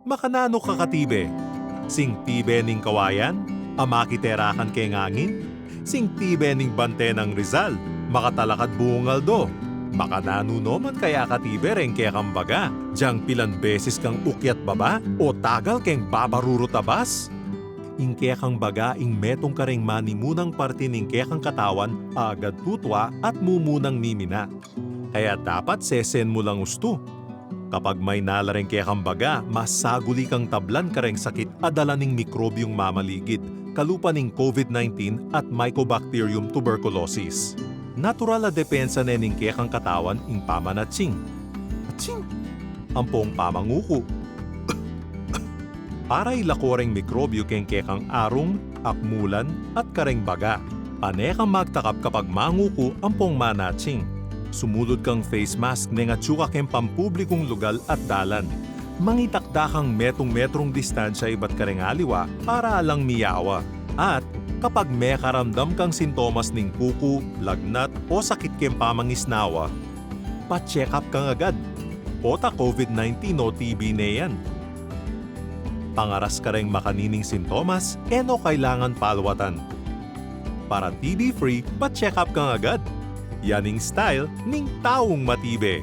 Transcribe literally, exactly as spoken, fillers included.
Makananu ka katibe? Sing tibe ning kawayan a makiterakan keng angin? Sing tibe ning bante nang Rizal, makatalakad buung aldo? Makananu no man kaya katibe reng kekang baga, dyang pilan beses kang ukyat baba o tagal keng babarurut a bus? Ing kekang baga ing metung kareng manimunang parti ning kekang katawan a agad tutua at mumunang mimina. Kaya dapat sesen mu lang ustu. Kapag maina la reng kekang baga, masaguli kang tablan kareng sakit a dala ning mikrobyung mamaligid, kalupa ning COVID nineteen at Mycobacterium tuberculosis. Natural a depensa ne ning kekang katawan ing pamanatsing, atsing, ampong pamanguku, para ilako reng mikrobyu keng kekang arung, akmulan, at kareng baga. Pane kang magtakap kapag manguku ampong manatsing. Sumulud kang face mask neng atsu ka keng pampublikung lugal at dalan. Mangitakda kang metung metrung distansya ibat kareng aliwa para alang miyawa. At kapag mekaramdam kang sintomas ning kuku, lagnat, o sakit keng pamangisnawa, pa-check up kang agad. Pota COVID nineteen o TB ne yan. Pangaras kareng makanining sintomas, e no kailangan palwatan. Para TB free, pa-check up kang agad. Yan ing style ning taung matibe.